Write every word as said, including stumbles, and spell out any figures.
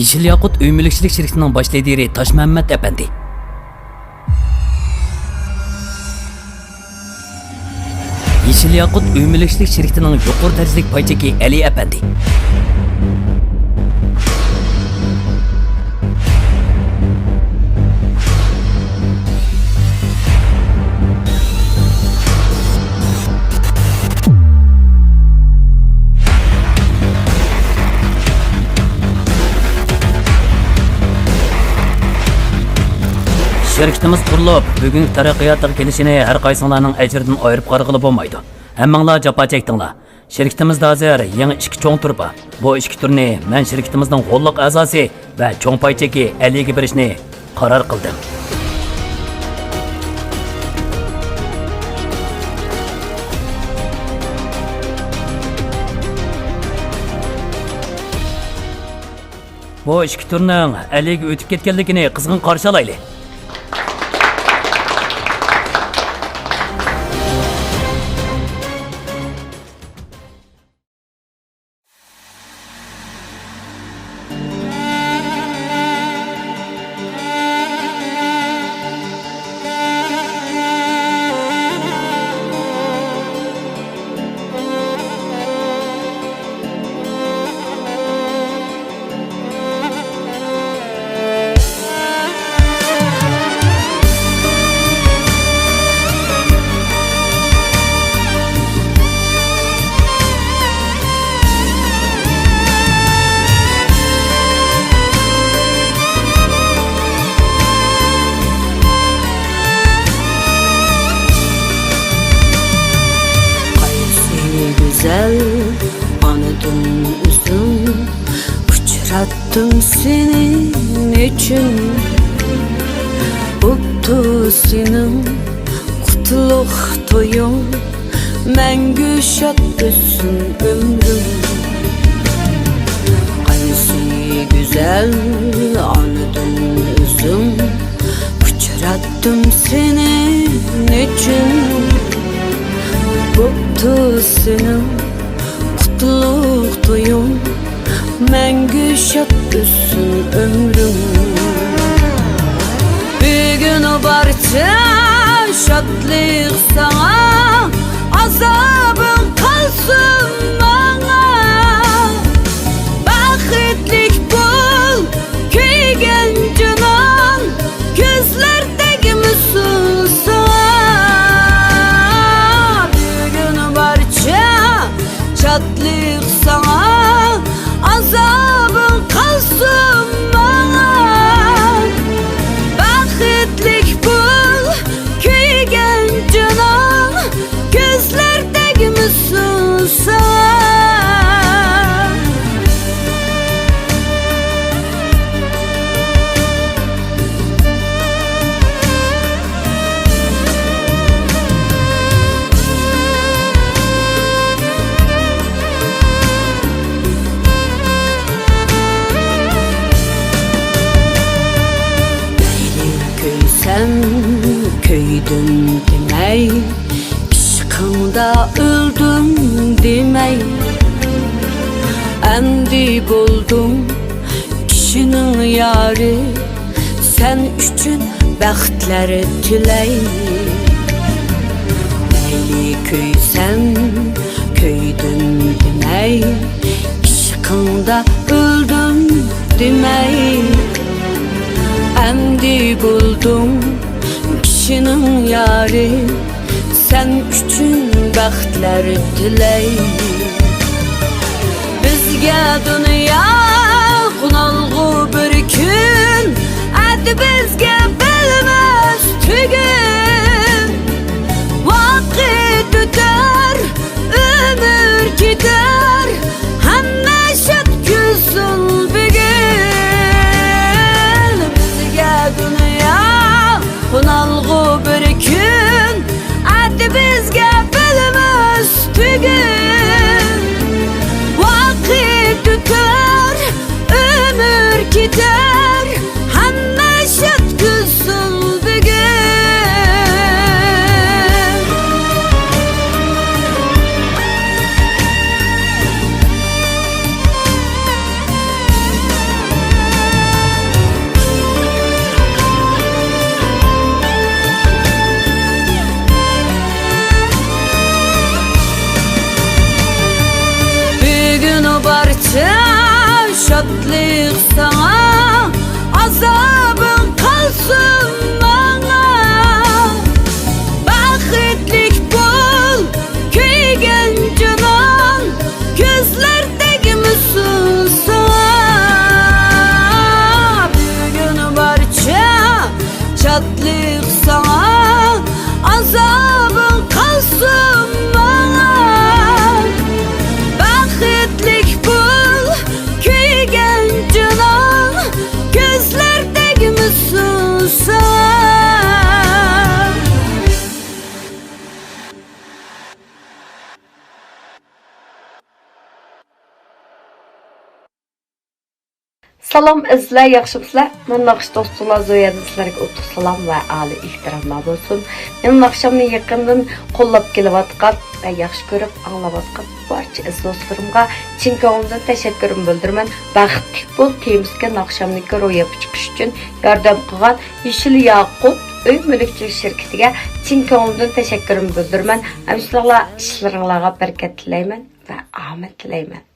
يېشىل ياقۇت ئۆي مۈلۈكچىلىك شىركىتىنىڭ باش لىدىرى تاشمەممەت ئەپەندى. يېشىل ياقۇت ئۆي مۈلۈكچىلىك شىركىتىنىڭ يۇقىرى دەرىجىلىك پاي چېكى ئەلى ئەپەندى. شىركىتىمىز قۇرۇلۇپ، بۈگۈنكى تەرەققىياتىغا كېلىشىنى ھەر قايسىڭلارنىڭ ئەجرىدىن ئايرىپ قارىغىلى بولمايدۇ. ھەممىڭلار جاپا چەكتىڭلار. شىركىتىمىزدە ھازىر يېڭى ئىككى چوڭ تۈر بار. بۇ ئىككى تۈرنى مەن شىركىتىمىزنىڭ غوللۇق ئەزاسى ۋە چوڭ پاي چېكى ئەلىگە بېرىشنى قارار قىلدىم. بۇ ئىككى تۈرنىڭ ئەلىگە ئۆتۈپ كەتكەنلىكىنى قىزغىن قارشى ئالايلى. قايسى گۈزەل ئانىدىن ئۈزۈم ئۇچراتتىم سېنى نېچۈن؟ بوپتۇ سېنىڭ قۇتلۇق تويۇڭ، مەڭگۈ شاد ئۆتسۇن ئۆمرۈڭ. قايسى گۈزەل ئانىدىن ئۈزۈم ئۇچراتتىم سېنى نېچۈن؟ بوپتۇ سېنىڭ قۇتلۇق تويۇڭ، مەڭگۈ شاد ئۆتسۇن ئۆمرۈڭ. بۈگۈن بارچە شادلىق ساڭا، ئازابىڭ قالسۇن ماڭا. بەختلىك بول، كۆيگەن جېنىڭ كۆزلەر تەگمىسۇن ساڭا. بۈگۈن بارچە شادلىق ساڭا، ئازابىڭ قالسۇن ماڭا. بەختلىك بول، كۆيگەن جېنىڭ كۆزلەر تەگمىسۇن ساڭا. مەيلى كۆيسەم كۆيدۈم دېمەي، ئىشقىڭدا ئۆلدۈم دېمەي. ئەمدى بولدۇڭ كىشىنىڭ يارى، سەن ئۈچۈن بەختلەر تىلەي. مەيلى كۆيسەم كۆيدۈم دېمەي، ئىشقىڭدا ئۆلدۈم دېمەي. ئەمدى بولدۇڭ كىشىنىڭ يارى، سەن ئۈچۈن بەختلەر تىلەي. بىزگە دۇنيا قونالغۇ بىر كۈن، ئەتە بىزگە بىلمەس تۈگۈن. ۋاقىت ئۆتەر، ئۆمۈر كېتەر، ھەممە شاد كۈلسۇن بۈگۈن. بىزگە دۇنيا قونالغۇ بىر كۈن، ئەتە بىزگە بىلمەس تۈگۈن. ۋاقىت ئۆتەر، ئۆمۈر كېتەر، شادلىق ساڭا، ئازابىڭ قالسۇن ماڭا. بەختلىك بول، كۆيگەن جانان، كۆزلەر تەگمىسۇن ساڭا. بۈگۈن بارچە شادلىق ساڭا، ئازابىڭ قالسۇن ماڭا. بەختلىك بول، كۆيگەن جانان، كۆزلەر تەگمىسۇن ساڭا. سالام ئەزىزلەر، ياخشىمۇسىلەر؟ مەن ناخشا دوستۇڭلار زويەدىن سىلەرگە ئوتلۇق سالام ۋە ئالىي ئېھتىراملار بولسۇن. مېنىڭ ناخشامنى يېقىندىن قوللاپ كېلىۋاتقان ۋە ياخشى كۆرۈپ ئاڭلاۋاتقان بارچە ئەزىز دوستلىرىمغا چىن كۆڭلۈمدىن تەشەككۈرۈمنى بىلدۈرىمەن. بەختلىك بول تېمىسىدىكى ناخشامنىڭكى روياپقا چىقىشى ئۈچۈن ياردەم قىلغان يېشىل ياقۇت ئۆي مۈلۈكچىلىك شىركىتىگە چىن كۆڭلۈمدىن تەشەككۈرۈمنى بىلدۈرىمەن. ھەم شۇنداقلا ئىشلىرىڭلارغا بەرىكەت تىلەيمەن ۋە ئامەت تىلەيمەن.